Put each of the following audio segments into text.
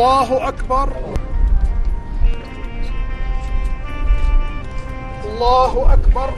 الله أكبر. الله أكبر.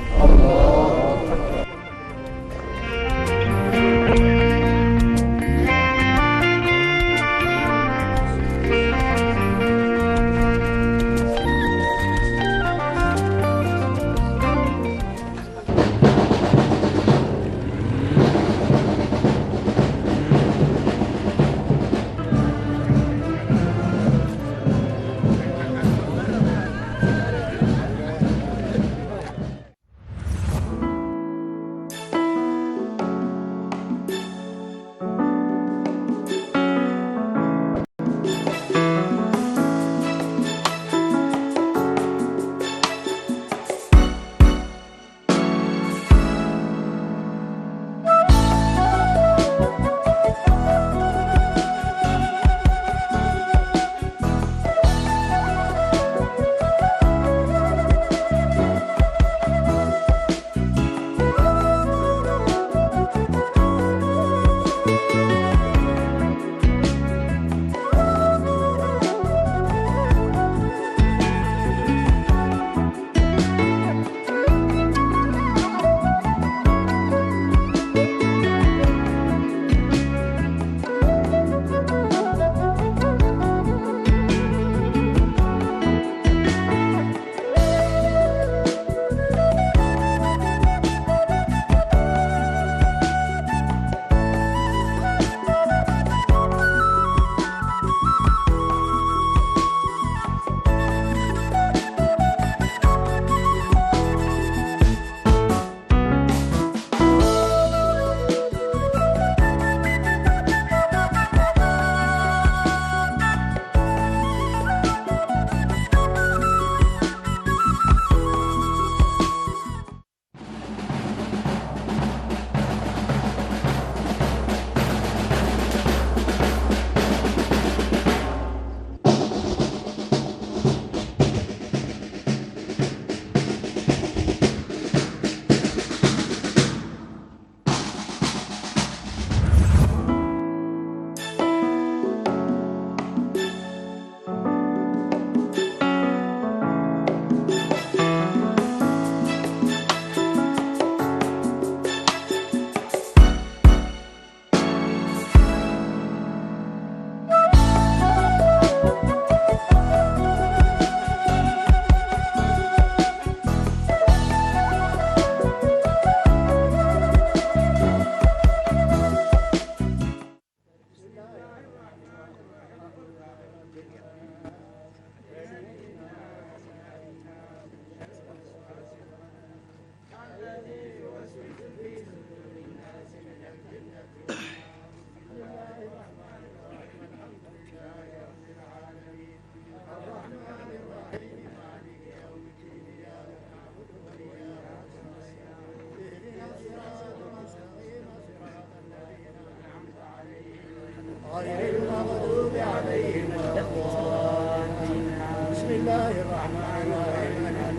غير المغضوب عليهم ولا الضالين. بسم الله الرحمن الرحيم. الم.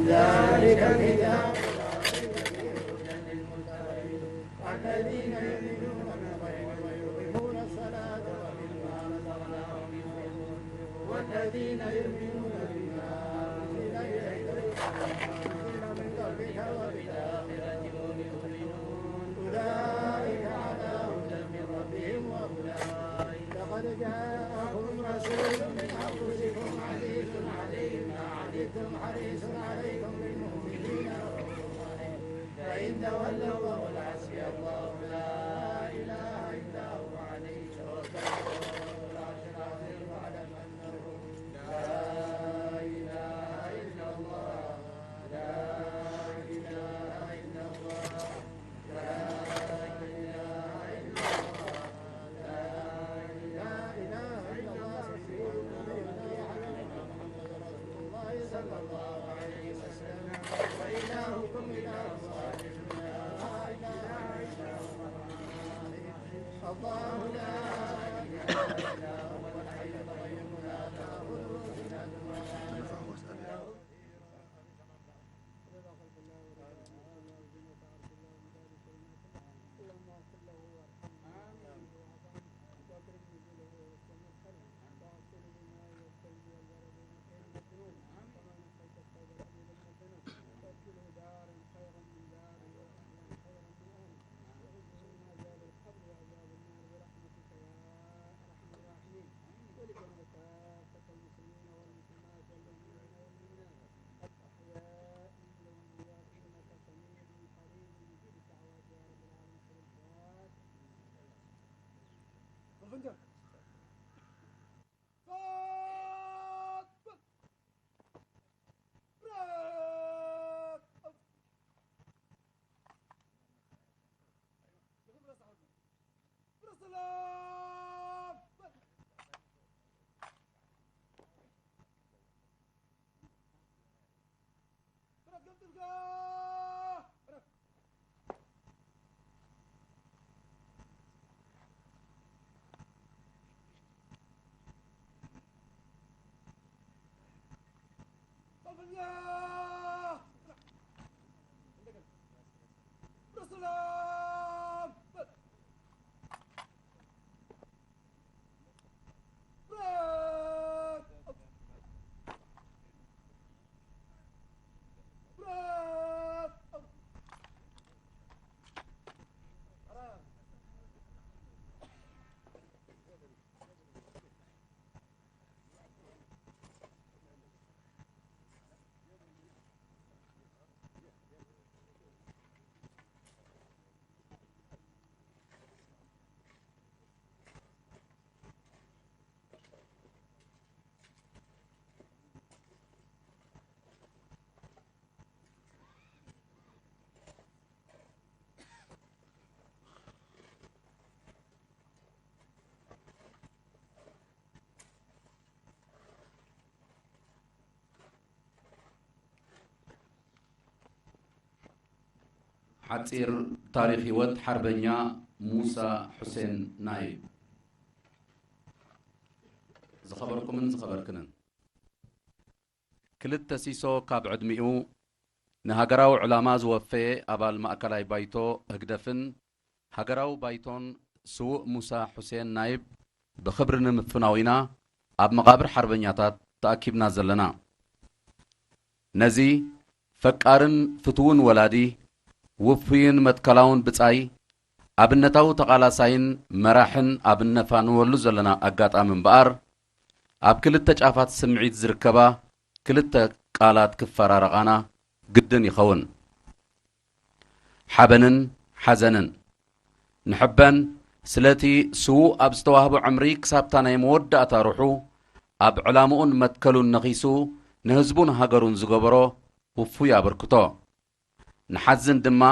ذلك الكتاب لا ريب فيه هدى للمتقين الذين يؤمنون بالغيب ويقيمون الصلاة ومما رزقناهم ينفقون والذين يؤمنون بما أنزل إليك وما أنزل من قبلك وبالآخرة هم يوقنون أولئك على هدى من ربهم وأولئك لقد جاءكم رسول من أنفسكم عزيز عليه ما عنتم حريص عليكم بالمؤمنين رءوف رحيم فإن تولوا فقل حسبي الله لا إله إلا هو عليه توكلت وهو رب العرش العظيم واعلم أنه لا إله إلا الله لا إله إلا الله لا إله إلا الله لا إله إلا الله سبحان الله محمد رسول الله صلى الله عليه وسلم وإلهكم إله واحد لا إله إلا هو الرحمن الرحيم الله لا إله إلا هو الحي القيوم لا تأخذه سنة ولا نوم اللهم اغفر له وارحمه وعافه واعف عنه واكرم نزله ሓጺር ታሪኽ ህይወት ሓርበኛ ሙሳ ሑሴን ናይብ። ዝኸበርኩምን ዝኸበርክንን፣ ክልተ ሲሶ ካብ ዕድሚኡ ንሃገራዊ ዕላማ ዝወፈየ ኣባል ማእከላይ ባይቶ ህግደፍን ሃገራዊ ባይቶን ስዉእ ሙሳ ሑሴን ናይብ ብኽብሪ ንምፍናው ኢና ኣብ መቓብር ሓርበኛታት ተኣኪብና ዘለና። ነዚ ፈቃርን ፍትውን ወላዲ፣ ውፉይን መትከላውን ብጻይ፣ ኣብነታዊ ተቓላሳይን መራሕን ኣብ እነፋንወሉ ዘለና ኣጋጣሚ እምበኣር፣ ኣብ ክልተ ጫፋት ስምዒት ዝርከባ ክልተ ቃላት ክፈራረቓና ግድን ይኸውን። ሓበንን ሓዘንን። ንሕበን ስለቲ ስዉእ ኣብ ዝተዋህቦ ዕምሪ ክሳብታ ናይ መወዳእታ ሩሑ ኣብ ዕላምኡን መትከሉን ነኺሱ ንህዝቡን ሃገሩን ዝገበሮ ውፉይ ኣበርክቶ። ንሓዝን ድማ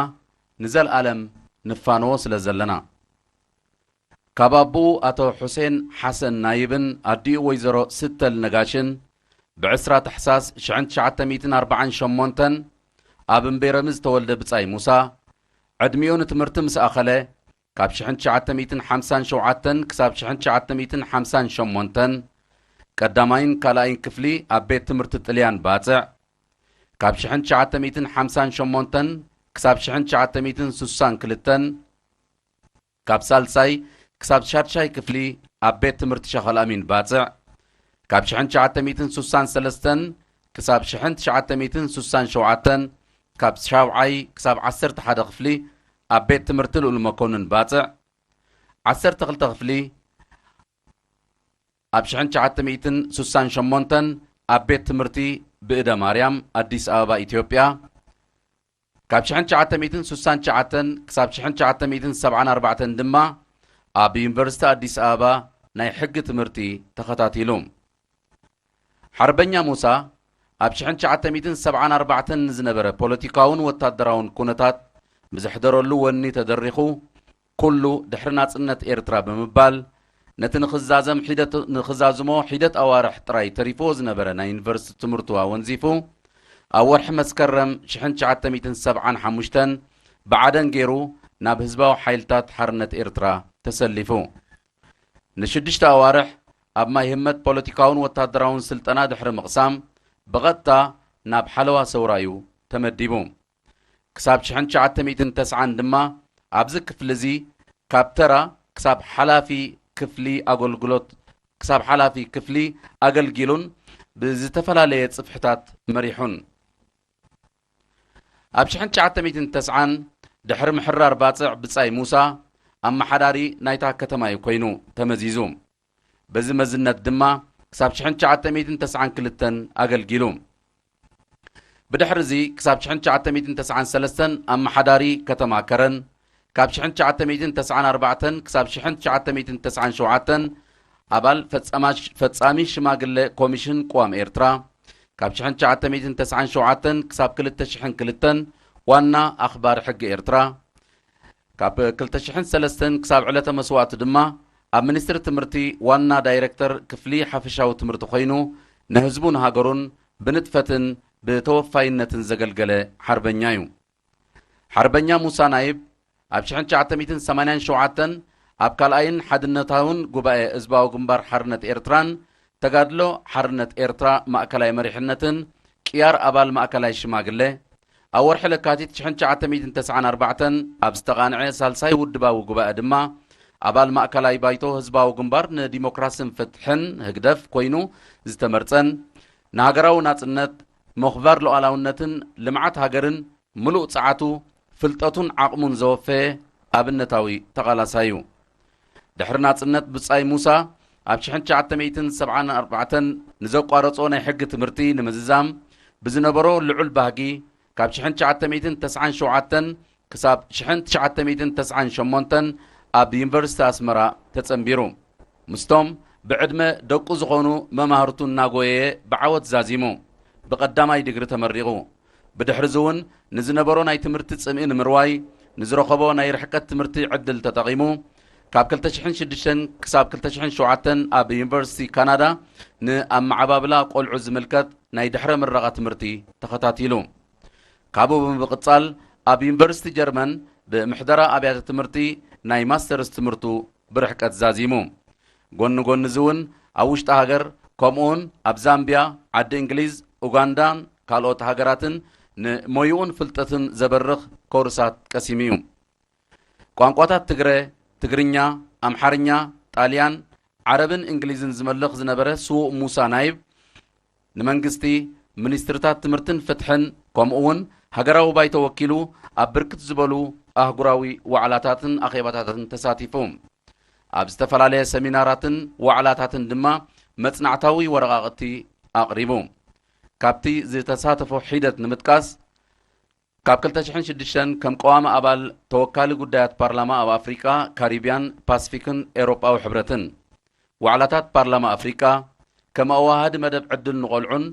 ንዘልኣለም ንፋነዎ ስለ ዘለና። ካብ ኣቦኡ ኣቶ ሑሴን ሓሰን ናይብን ኣዲኡ ወይዘሮ ስተል ነጋሽን ብዕስራ ታሕሳስ ሽሕን ትሽዓተ ሚእትን ኣርባዓን ሸሞንተን ኣብ እምቤረሚ ዝተወልደ ብጻይ ሙሳ፣ ዕድሚኡ ንትምህርቲ ምስ ኣኸለ፣ ካብ ሽሕን ትሽዓተ ሚእትን ሓምሳን ሸውዓተን ክሳብ ሽሕን ትሽዓተ ሚእትን ሓምሳን ሸሞንተን ቀዳማይን ካልኣይን ክፍሊ ኣብ ቤት ትምህርቲ ጥልያን ባጽዕ፣ ካብ ሽሕን ትሽዓተ ሚእትን ሓምሳን ሸሞንተን ክሳብ ሽሕን ትሽዓተ ሚእትን ስሳን ክልተን፣ ካብ ሳልሳይ ክሳብ ሻድሻይ ክፍሊ ኣብ ቤት ትምህርቲ ሸኸል ኣሚን ባጽዕ፣ ካብ ሽሕን ትሽዓተ ሚእትን ስሳን ሰለስተን ክሳብ ሽሕን ትሽዓተ ሚእትን ስሳን ሸውዓተን፣ ካብ ሻውዓይ ክሳብ ዓሰርተ ሓደ ክፍሊ ኣብ ቤት ትምህርቲ ልኡል መኮንን ባጽዕ፣ ዓሰርተ ክልተ ክፍሊ ኣብ ሽሕን ትሽዓተ ሚእትን ስሳን ሸሞንተን ኣብ ቤት ትምህርቲ ብእደ ማርያም ኣዲስ ኣበባ ኢትዮጵያ፣ ካብ ሽሕን ትሽዓተ ሚእትን ስሳን ትሽዓተን ክሳብ ሽሕን ትሽዓተ ሚእትን ሰብዓን ኣርባዕተን ድማ ኣብ ዩኒቨርሲቲ ኣዲስ ኣበባ ናይ ሕጊ ትምህርቲ ተኸታቲሉ። ሓርበኛ ሙሳ ኣብ ሽሕን ትሽዓተ ሚእትን ሰብዓን ኣርባዕተን ንዝነበረ ፖለቲካውን ወታደራውን ኩነታት ብዘሕደረሉ ወኒ ተደሪኹ፣ ኩሉ ድሕሪ ናጽነት ኤርትራ ብምባል፣ ነቲ ንኽዛዘም ሒደት-፣ ንኽዛዝሞ ሒደት ኣዋርሕ ጥራይ ተሪፍዎ ዝነበረ ናይ ዩኒቨርሲቲ ትምህርቱ ኣወንዚፉ፣ ኣብ ወርሒ መስከረም ሽሕን ትሽዓተ ሚእትን ሰብዓን ሓሙሽተን ብዓደን ገይሩ ናብ ህዝባዊ ሓይልታት ሓርነት ኤርትራ ተሰሊፉ። ንሽዱሽተ ኣዋርሕ ኣብ ማይ ህመት ፖለቲካውን ወታደራውን ስልጠና ድሕሪ ምቕሳም፣ ብቐጥታ ናብ ሓለዋ ሰውራ እዩ ተመዲቡ። ክሳብ ሽሕን ትሽዓተ ሚእትን ተስዓን ድማ ኣብዚ ክፍሊ እዚ ካብ ተራ ክሳብ ሓላፊ ክፍሊ ኣገልግሎት፣ ክሳብ ሓላፊ ክፍሊ ኣገልጊሉን ብዝተፈላለየ ጽፍሕታት መሪሑን። ኣብ ሽሕን ትሽዓተ ሚእትን ተስዓን ድሕሪ ምሕራር ባጽዕ ብጻይ ሙሳ ኣመሓዳሪ ናይታ ከተማ እዩ ኮይኑ ተመዚዙ። በዚ መዝነት ድማ ክሳብ ሽሕን ትሽዓተ ሚእትን ተስዓን ክልተን ኣገልጊሉ። ብድሕሪ እዚ ክሳብ ሽሕን ትሽዓተ ሚእትን ተስዓን ሰለስተን ኣመሓዳሪ ከተማ ከረን፣ ካብ ሽሕን ትሽዓተ ሚእትን ተስዓን ኣርባዕተን ክሳብ ሽሕን ትሽዓተ ሚእትን ተስዓን ሸውዓተን ኣባል ፈጻማ-፣ ፈጻሚ ሽማግለ ኮሚሽን ቅዋም ኤርትራ፣ ካብ ሽሕን ትሽዓተ ሚእትን ተስዓን ሸውዓተን ክሳብ ክልተ ሽሕን ክልተን ዋና ኣኽባሪ ሕጊ ኤርትራ፣ ካብ ክልተ ሽሕን ሰለስተን ክሳብ ዕለተ መስዋእቱ ድማ ኣብ ሚኒስትሪ ትምህርቲ ዋና ዳይሬክተር ክፍሊ ሓፈሻዊ ትምህርቲ ኮይኑ ንህዝቡን ሃገሩን ብንጥፈትን ብተወፋይነትን ዘገልገለ ሓርበኛ እዩ። ሓርበኛ ሙሳ ናይብ ኣብ ሽሕን ትሽዓተ ሚእትን ሰማንያን ሸውዓተን ኣብ ካልኣይን ሓድነታውን ጉባኤ ህዝባዊ ግንባር ሓርነት ኤርትራን ተጋድሎ ሓርነት ኤርትራ ማእከላይ መሪሕነትን ቅያር ኣባል ማእከላይ ሽማግለ፣ ኣብ ወርሒ ለካቲት ሽሕን ትሽዓተ ሚእትን ተስዓን ኣርባዕተን ኣብ ዝተቓንዐ ሳልሳይ ውድባዊ ጉባኤ ድማ ኣባል ማእከላይ ባይቶ ህዝባዊ ግንባር ንዲሞክራስን ፍትሕን ህግደፍ ኮይኑ ዝተመርጸን ንሃገራዊ ናጽነት፣ ምኽባር ሉዓላውነትን ልምዓት ሃገርን ምሉእ ጸዓቱ፣ ፍልጠቱን ዓቕሙን ዘወፈየ ኣብነታዊ ተቓላሳይ እዩ። ድሕሪ ናጽነት ብጻይ ሙሳ ኣብ ሽሕን ትሽዓተ ሚእትን ሰብዓን ኣርባዕተን ንዘቋረጾ ናይ ሕጊ ትምህርቲ ንምዝዛም ብዝነበሮ ልዑል ባህጊ ካብ ሽሕን ትሽዓተ ሚእትን ተስዓን ሸውዓተን ክሳብ ሽሕን ትሽዓተ ሚእትን ተስዓን ሸሞንተን ኣብ ዩኒቨርሲቲ ኣስመራ ተጸንቢሩ። ምስቶም ብዕድመ ደቁ ዝኾኑ መማህርቱ እናጎየየ ብዓወት ዛዚሙ ብቐዳማይ ዲግሪ ተመሪቑ። ብድሕሪዚ እውን ንዝነበሮ ናይ ትምህርቲ ጽምኢ ንምርዋይ ንዝረኸቦ ናይ ርሕቀት ትምህርቲ ዕድል ተጠቒሙ ካብ ክልተ ሽሕን ሽዱሽተን ክሳብ ክልተ ሽሕን ሸውዓተን ኣብ ዩኒቨርሲቲ ካናዳ ንኣመዓባብላ ቆልዑ ዝምልከት ናይ ድሕረ ምረቓ ትምህርቲ ተኸታቲሉ። ካብኡ ብምቕጻል ኣብ ዩኒቨርሲቲ ጀርመን ብምሕደራ ኣብያተ ትምህርቲ ናይ ማስተርስ ትምህርቱ ብርሕቀት ዛዚሙ። ጎኒ ጎኒ እዚ እውን ኣብ ውሽጢ ሃገር ከምኡውን ኣብ ዛምቢያ፣ ዓዲ እንግሊዝ፣ ኡጋንዳን ካልኦት ሃገራትን ንሞይኡን ፍልጠትን ዘበርኽ ኮርሳት ቀሲሙ እዩ። ቋንቋታት ትግረ፣ ትግርኛ፣ ኣምሓርኛ፣ ጣልያን፣ ዓረብን እንግሊዝን ዝመልኽ ዝነበረ ስዉእ ሙሳ ናይብ ንመንግስቲ፣ ሚኒስትርታት ትምህርትን ፍትሕን ከምኡ እውን ሃገራዊ ባይቶ ወኪሉ ኣብ ብርክት ዝበሉ ኣህጉራዊ ዋዕላታትን ኣኼባታትን ተሳቲፉ። ኣብ ዝተፈላለየ ሰሚናራትን ዋዕላታትን ድማ መጽናዕታዊ ወረቓቕቲ ኣቕሪቡ። ካብቲ ዝተሳተፎ ሒደት ንምጥቃስ፣ ካብ ክልተ ሽሕን ሽዱሽተን ከም ቀዋሚ ኣባል ተወካሊ ጉዳያት ፓርላማ ኣብ ኣፍሪቃ፣ ካሪብያን፣ ፓስፊክን ኤውሮጳዊ ሕብረትን፣ ዋዕላታት ፓርላማ ኣፍሪቃ፣ ከም ኣዋሃዲ መደብ ዕድል ንቖልዑን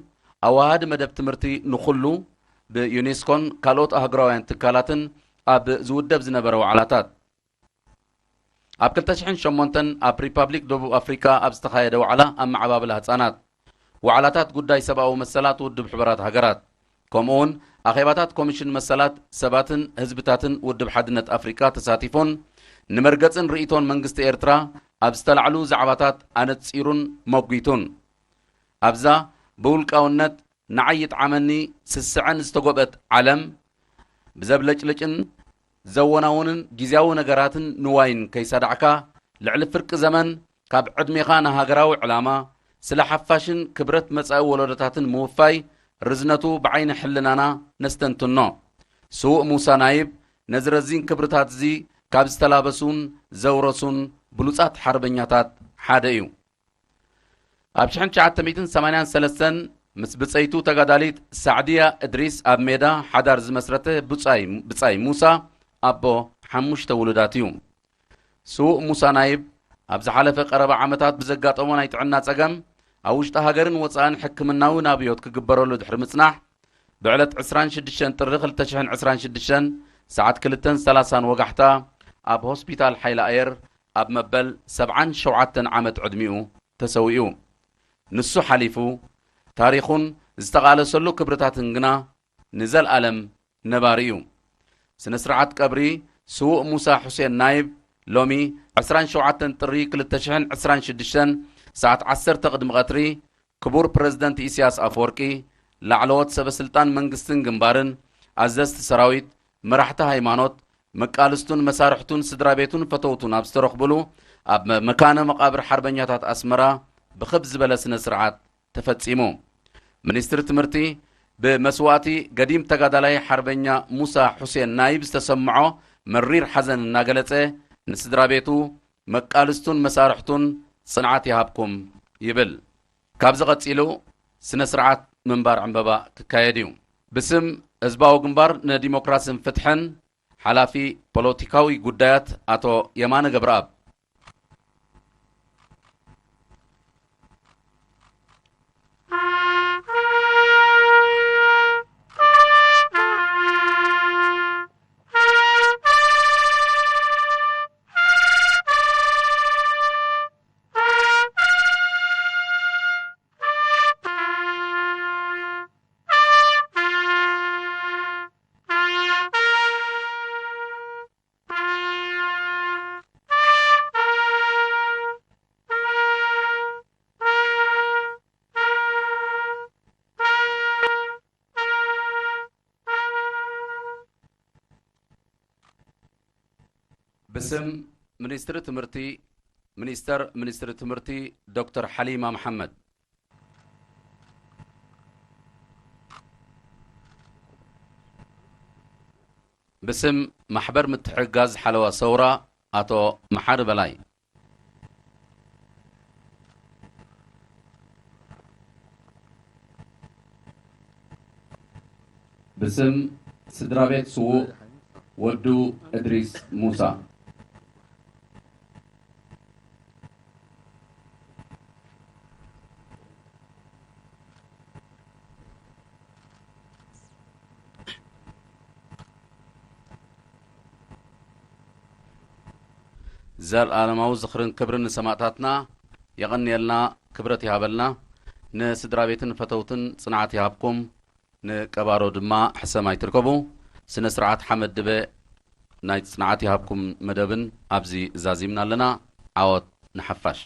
ኣዋሃዲ መደብ ትምህርቲ ንኹሉ ብዩኔስኮን ካልኦት ኣህጉራውያን ትካላትን ኣብ ዝውደብ ዝነበረ ዋዕላታት፣ ኣብ ክልተ ሽሕን ሸሞንተን ኣብ ሪፓብሊክ ደቡብ ኣፍሪካ ኣብ ዝተኻየደ ዋዕላ ኣመዓባብላ ህጻናት፣ ዋዕላታት ጉዳይ ሰብኣዊ መሰላት ውድብ ሕቡራት ሃገራት፣ ከምኡውን ኣኼባታት ኮሚሽን መሰላት ሰባትን ህዝብታትን ውድብ ሓድነት ኣፍሪካ ተሳቲፉን፣ ንመርገጽን ርእይቶን መንግስቲ ኤርትራ ኣብ ዝተላዕሉ ዛዕባታት ኣነጺሩን መጒቱን። ኣብዛ ብውልቃውነት ንዓይ ይጥዓመኒ ስስዐን ዝተጎብአት ዓለም፣ ብዘብለጭልጭን ዘወናውንን ግዝያዊ ነገራትን ንዋይን ከይሰዳዕካ፣ ልዕሊ ፍርቂ ዘመን ካብ ዕድሜኻ ንሃገራዊ ዕላማ፣ ስለ ሓፋሽን ክብረት መጻኢ ወለዶታትን ምውፋይ፣ ርዝነቱ ብዓይኒ ሕልናና ነስተንትኖ። ስዉእ ሙሳ ናይብ ነዚ ረዚን ክብርታት እዚ ካብ ዝተላበሱን ዘውረሱን ብሉጻት ሓርበኛታት ሓደ እዩ። ኣብ ሽሕን ትሽዓተ ሚእትን ሰማንያን ሰለስተን ምስ ብጸይቱ ተጋዳሊት ሳዕድያ እድሪስ ኣብ ሜዳ ሓዳር ዝመስረተ ብጻይ፣ ብጻይ ሙሳ ኣቦ ሓሙሽተ ውሉዳት እዩ። ስዉእ ሙሳ ናይብ ኣብ ዝሓለፈ ቀረባ ዓመታት ብዘጋጠሞ ናይ ጥዕና ጸገም ኣብ ውሽጢ ሃገርን ወጻእን ሕክምናዊ ናብዮት ክግበረሉ ድሕሪ ምጽናሕ፣ ብዕለት ዕስራን ሽዱሽተን ጥሪ ክልተ ሽሕን ዕስራን ሽዱሽተን ሰዓት ክልተን ሰላሳን ወጋሕታ ኣብ ሆስፒታል ሓይሊ ኣየር ኣብ መበል ሰብዓን ሸውዓተን ዓመት ዕድሚኡ ተሰዊኡ። ንሱ ሓሊፉ፣ ታሪኹን ዝተቓለሰሉ ክብርታትን ግና ንዘልኣለም ነባሪ እዩ። ስነ ስርዓት ቀብሪ ስዉእ ሙሳ ሑሴን ናይብ ሎሚ ዕስራን ሸውዓተን ጥሪ ክልተ ሽሕን ዕስራን ሽዱሽተን ሰዓት ዓሰርተ ቅድሚ ቀትሪ ክቡር ፕረዚደንት ኢሳያስ ኣፈወርቂ፣ ላዕለዎት ሰበ ስልጣን መንግስትን ግንባርን፣ ኣዘዝቲ ሰራዊት፣ መራሕቲ ሃይማኖት፣ መቃልስቱን መሳርሕቱን ስድራ ቤቱን ፈተውቱን ኣብ ዝተረኽብሉ ኣብ መካነ መቓብር ሓርበኛታት ኣስመራ ብኽብ ዝበለ ስነ ስርዓት ተፈጺሙ። ሚኒስትሪ ትምህርቲ ብመስዋእቲ ገዲም ተጋዳላይ ሓርበኛ ሙሳ ሑሴን ናይብ ዝተሰምዖ መሪር ሓዘን እናገለጸ፣ ንስድራ ቤቱ፣ መቃልስቱን መሳርሕቱን ጽንዓት ይሃብኩም ይብል። ካብዚ ቀጺሉ ስነ ስርዓት ምንባር ዕምበባ ክካየድ እዩ። ብስም ህዝባዊ ግንባር ንዲሞክራስን ፍትሕን ሓላፊ ፖለቲካዊ ጉዳያት ኣቶ የማነ ገብረኣብ። ብስም ሚኒስትሪ ትምህርቲ፣ ሚኒስተር ሚኒስትሪ ትምህርቲ ዶክተር ሓሊማ መሓመድ። ብስም ማሕበር ምትሕግጋዝ ሓለዋ ሰውራ ኣቶ መሓሪ በላይ። ብስም ስድራ ቤት ስዉእ ወዱ እድሪስ ሙሳ። ዘልኣለማዊ ዝኽርን ክብርን ንሰማእታትና። የቐንየልና፣ ክብረት ይሃበልና። ንስድራ ቤትን ፈተውትን ጽንዓት ይሃብኩም፣ ንቀባሮ ድማ ሕሰም ኣይትርከቡ። ስነ ስርዓት ሓመድ ድበ ናይ ጽንዓት ይሃብኩም መደብን ኣብዚ ዛዚምና ኣለና። ዓወት ንሓፋሽ።